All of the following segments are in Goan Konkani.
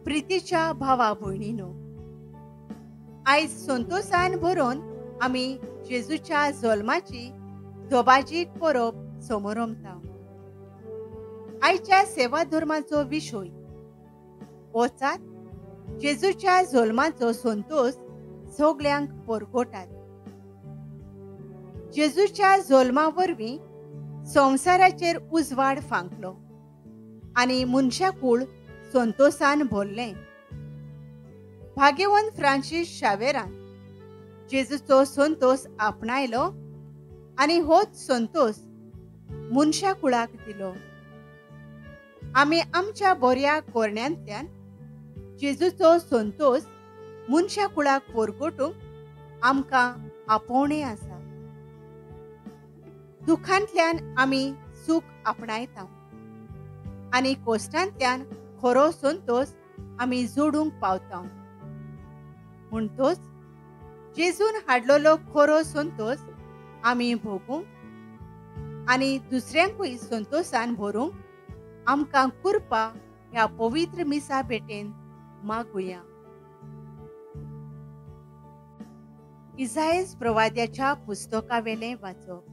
प्रितीच्या भावा भयणीनो, आयज संतोसान भरून आमी जेजूच्या जल्माची दोबाजीक परब समोरमता। आयच्या सेवा धर्माचो विशय वचात जेजूच्या जल्माचो संतोष सगल्यांक परगटात। जेजूच्या जल्मा वरवीं संवसाराचेर उजवाड फांकलो आनी मनशाकूळ संतोसान भरलें। भाग्यवंत फ्रांसीस शावेरान जेजूचो संतोष आपणायलो आनी होच संतोष मनशाकुळाक दिलो। आमी आमच्या बऱ्या करण्यांतल्यान जेजूचो संतोष मनशाकुळाक परगटूंक आमकां आपोवणें आसा। दुखांतल्यान आमी सूख आपणायता आनी कोश्टांतल्यान खरो संतोष आमी जोडूंक पावता। म्हणटोच जेजून हाडलेलो खरो संतोष आमी भोगूंक आनी दुसऱ्यांकूय संतोषान भरूंक आमकां कृपा ह्या पवित्र मिसा भेटेन मागुया। इसायस प्रवाद्याच्या पुस्तकावेलें वाचप।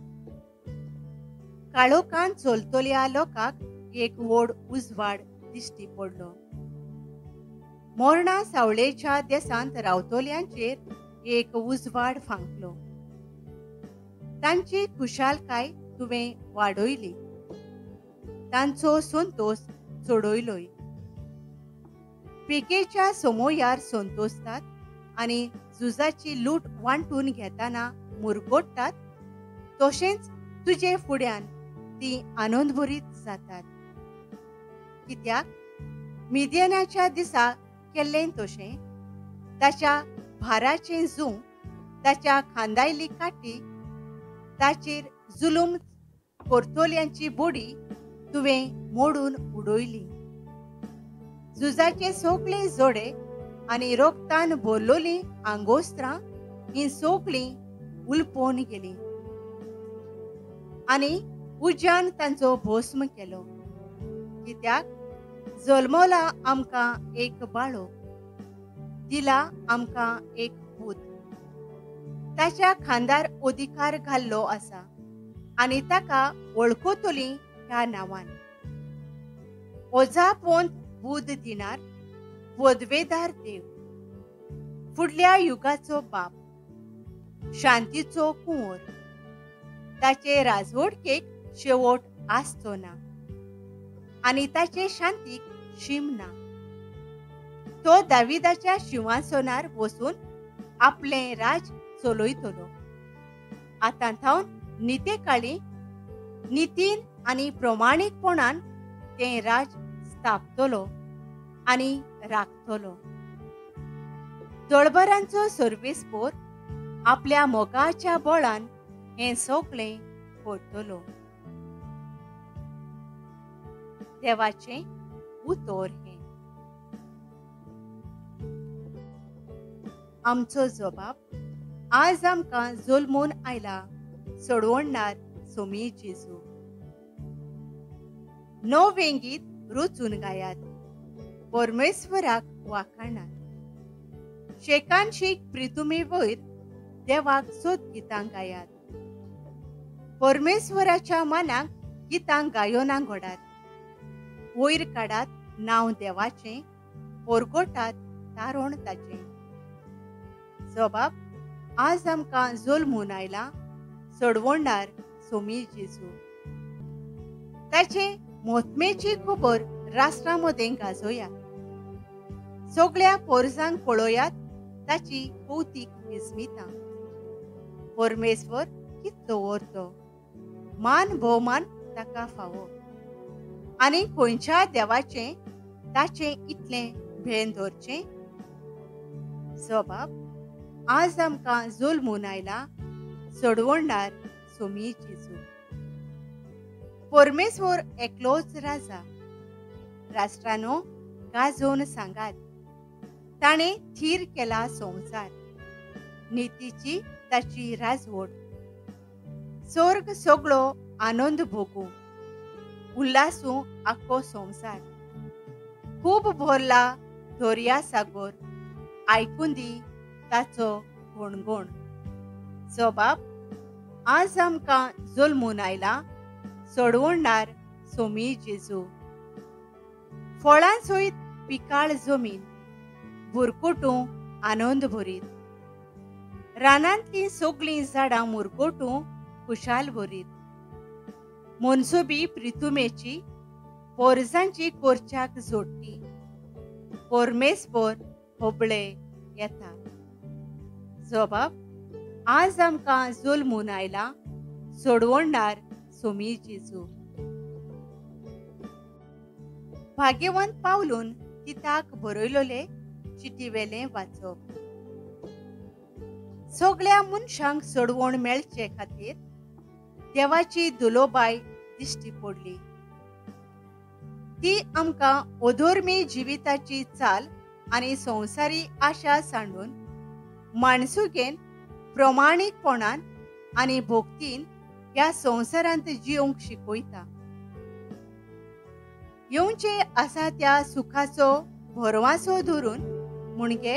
काळोखान चलतल्या लोकांक एक व्हड उजवाड दिश्टी पडलो। मोरणा सावळेच्या देशांत रावतल्यांचेर एक उजवाड फांकलो। तांची खुशालकाय तुवें वाडयली, तांचो संतोष चडयलोय। पिकेच्या समोयार संतोषतात आनी झुजाची लूट वांटून घेतना मुरगोट्टात, तशेंच तुजे फुड्यान ती आनंदभरीत जातात। कित्याक मिदियनाच्या दिसा केल्लें तशें ताच्या भाराचें जूं, ताच्या खांदायली काटी, ताचेर जुलूम करतल्यांची बोडी तुवें मोडून उडयली। झुजाचे सगळे जोडे आनी रोगतान भरलोलीं आंगोस्त्रां हीं सगळीं उलपोवन गेलीं आनी उज्यान तांचो भस्म केलो। कित्याक जल्मला आमकां एक बाळो, दिला आमकां एक पूत, ताच्या खांदार अधिकार घाल्लो आसा आनी ताका वळखतली ह्या नांवान। ओजापोंत बूद दिणार पदवेदार देव, फुडल्या युगाचो बाप, शांतीचो कुंवर, ताचे राजवटकेक शेवट आसचो ना आनी ताचे शांतीक शीम ना। तो दाविदाच्या शिंवासनार बसून आपलें राज चलयतलो। आतां थावन नितेकाळी नितीन आनी प्रमाणीकपणान तें राज स्थापतलो आनी राखतलो। दळबरांचो सर्वेस्पोर आपल्या मोगाच्या बळान हें सगळें करतलो। देवाचें उतर हें। आमचो जबाब आज आमकां जल्मून आयला सोडवणार सोमी जेजू। नवें गीत रचून गायात, परमेश्वराक वाखाणात। शेकान शेक प्रितुमे वयर देवाक सोद गितां गायात। परमेश्वराच्या मानाक गितां गायोना घडात। वयर काडात नांव देवाचें, परगटात तारण ताचें। जबाब आज आमकां जल्मून आयला सोडवणार सोमी जेजू। ताचे मोतमेची खबर राष्ट्रां मदें गाजोया, सगळ्या पोरजांक पळोयात ताची कौतीक विस्मिता। परमेश्वर कितलो व्हरतो, मान भोवमान ताका फावो आनी खंयच्या देवाचें ताचें इतलें भेन दवरचें। जबाब आज आमकां जल्मून आयला सोडवणार सोमी जेजू। परमेश्वर एकलोच राजा, राष्ट्रानो गाजोवन सांगात, ताणें थीर केला संवसार, नितीची ताची राजवट। स्वर्ग सगळो आनंद भोगूं, उल्हासूं आख्खो संवसार। खूब भरला दर्या सागोर आयकून दी ताचो गुणगुण. जोबाब आज आमकां जल्मून आयला सोडवणार सोमी जेजू. फळां सयत पिकाळ जमीन बुरकुटूं आनंद भरीत, रानांतलीं सगळीं झाडां मुरगोटूं खुशाल भरीत. मनसुबी प्रितुमेची पोरजांची कोरच्याक जोडटी, पोरमेसपोर होबळे येता. जोबाब आज आमकां जल्मून आयला सोडवणार सोमी जेजू. भाग्यवंत पावलून तिताक बरयलोले चिटीवेलें वाचप. सगळ्या मनशांक सोडवण मेळचे खातीर देवाची दुलोबाय दिश्टी पडली. ती आमकां अधर्मी जिविताची चाल आनी संवसारी आशा सांडून माणसुगेन प्रमाणीकपणान आनी भक्तीन ह्या संवसारांत जिवंक शिकयता. येवचे आसा त्या सुखाचो भरवासो धरून म्हणजे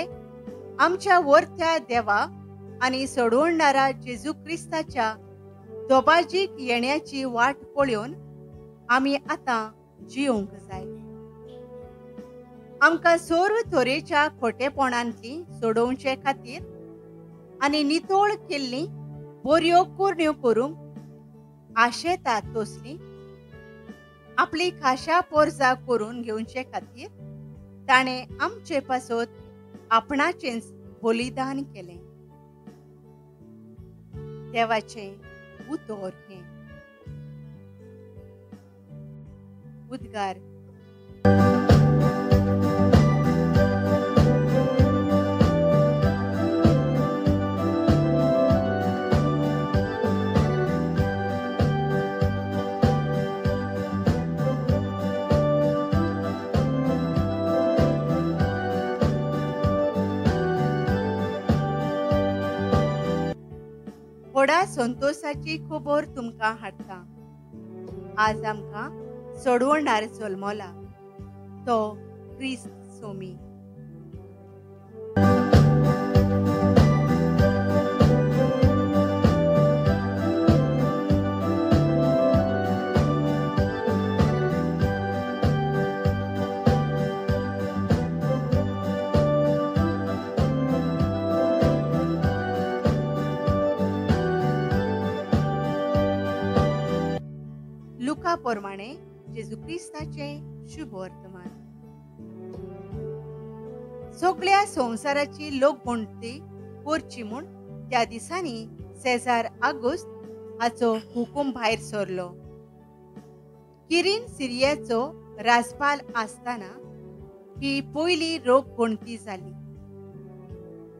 आमच्या वरत्या देवा आनी सोडवणारा जेजू क्रिस्ताच्या दोबाजीक येण्याची वाट पळोवन आमी आतां जिवंक जाय. आमकां सर्व तरेच्या खोटेपणांतली सोडोवचे खातीर आनी नितळ केल्ली बऱ्यो करण्यो करूंक आशेता तसली आपली खाशा पोरजा करून घेवचे खातीर ताणें आमचे पासत आपणाचेंच बलिदान केलें. देवाचें उतर हें. उद्गार. व्हडा संतोषाची खबर तुमकां हाडटा. आज आमकां सोडवणार जल्मला, तो क्रिस्त सोमी. लुका प्रमाणे जेजू क्रिस्ताचें शुभ वर्तमान. सगळ्या संवसाराची लोकगणती करची म्हूण त्या दिसांनी सेजार आगुस्त हाचो हुकूम भायर सरलो. किरीन सिरियाचो राजपाल आसतना ही पयली रोगगणती जाली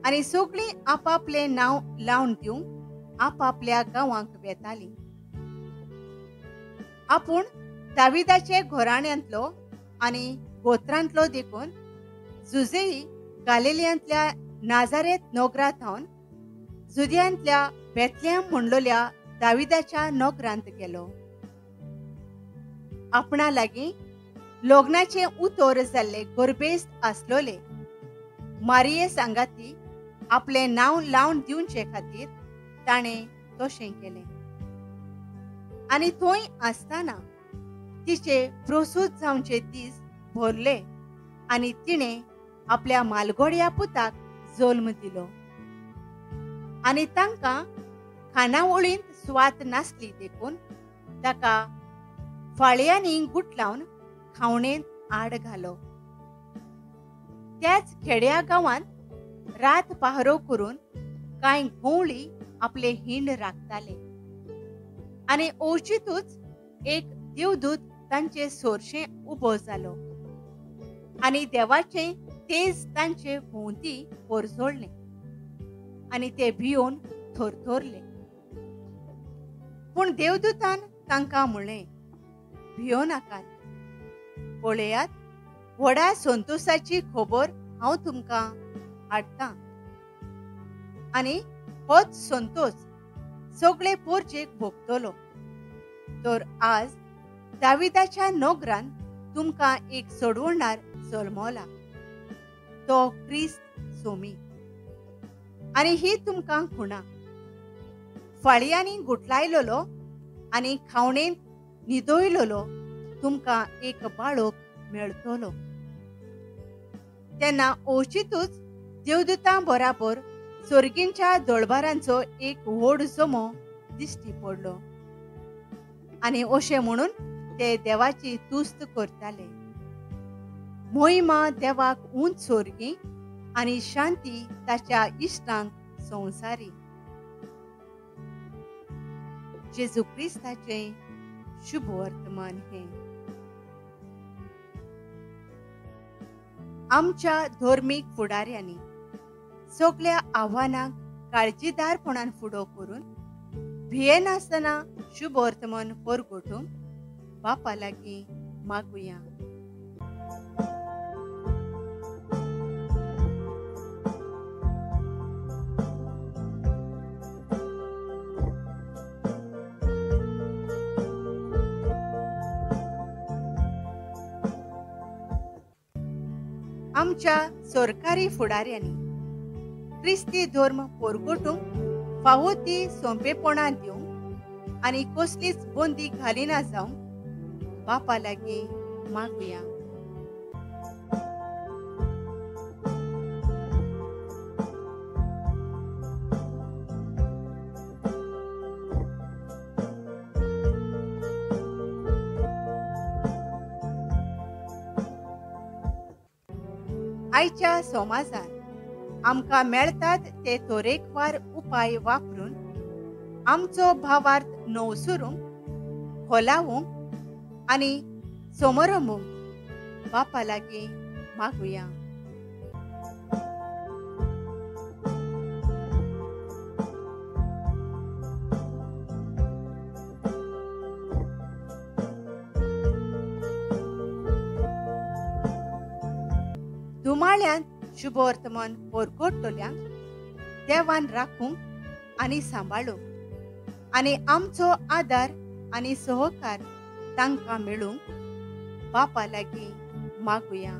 आनी सगळीं आपापलें नांव लावन दिवंक आपापल्या गांवांक वेतालीं. आपूण दाविदाचे घराण्यांतलो आनी गोत्रांतलो देखून जुजेई गालिलियांतल्या नाजारेत नगरा थावन जुदियांतल्या बेतलेहम म्हणलोल्या दाविदाच्या नगरांत गेलो. आपणा लागीं लग्नाचें उतर जाल्ले गर्भेस्त आसलोले मारिये सांगाती आपलें नांव लावन दिवचे खातीर ताणें तशें केलें. आनी थंय आसतना तिचे प्रसूत जावचे दीस भरले आनी तिणें आपल्या मालगोड्या पुताक जल्म दिलो. आनी तांकां खानावळींत सुवात नासली देखून ताका फाळयांनी गुटलावन खावणेंत आड घालो. त्याच खेड्या गांवांत रात पहारो करून कांय गवळी आपले हिंड राखताले आनी अवचितूच एक देवदूत तांचे सोरशें उबो जालो आनी देवाचें तेज तांचे भोंवती पोरजोळ्ळें आनी ते भियोवन थरथरले. पूण देवदूतान तांकां म्हणलें, भियो नाकात, पळयात व्हडा संतोशाची खबर हांव तुमकां हाडटां आनी होच संतोष सगळे पोरजेक भोगतलो. तर आज दाविदाच्या नगरान तुमकां एक सोडवणार जल्मला, तो क्रिस्त सोमी। आनी ही तुमकां खुणा, फाळयांनी गुटलायलोलो आनी खावणेंत न्हिदयलोलो तुमकां एक बाळक मेळटलो। तेन्ना अवचितूच देवदूतां बराबर सोर्गींच्या दळबारांचो एक व्हड जमो दिश्टी पडलो आनी अशें म्हणून ते देवाची तुस्त करताले, मोहिमा देवाक उंच सोर्गी आनी शांती ताच्या इश्टांक संवसारी। जेजू क्रिस्ताचें शुभ वर्तमान हें। आमच्या धर्मीक फुडाऱ्यांनी सगळ्या आव्हानांक काळजीदारपणान फुडो करून भियेनासतना शुभ वर्तमान परगटूंक बापा लागीं मागुया। आमच्या सरकारी फुडाऱ्यांनी क्रिस्ती धर्म परगटूंक फावो ती सोंपेपणां दिवंक आनी कसलीच बंदी घालिना जावंक बापा लागीं मागुया। आयच्या समाजांत आमकां मेळटात ते तरेकवार उपाय वापरून आमचो भावार्थ नवसुरूंक, खोलावूंक आनी समरंभूंक बापा लागीं मागुया। धुमाळ्यांत शुभ वर्तमान परगटतल्यांक देवान राखूंक आनी सांबाळूंक आनी आमचो आदार आनी सहकार तांकां मेळूंक बापा लागीं मागुया।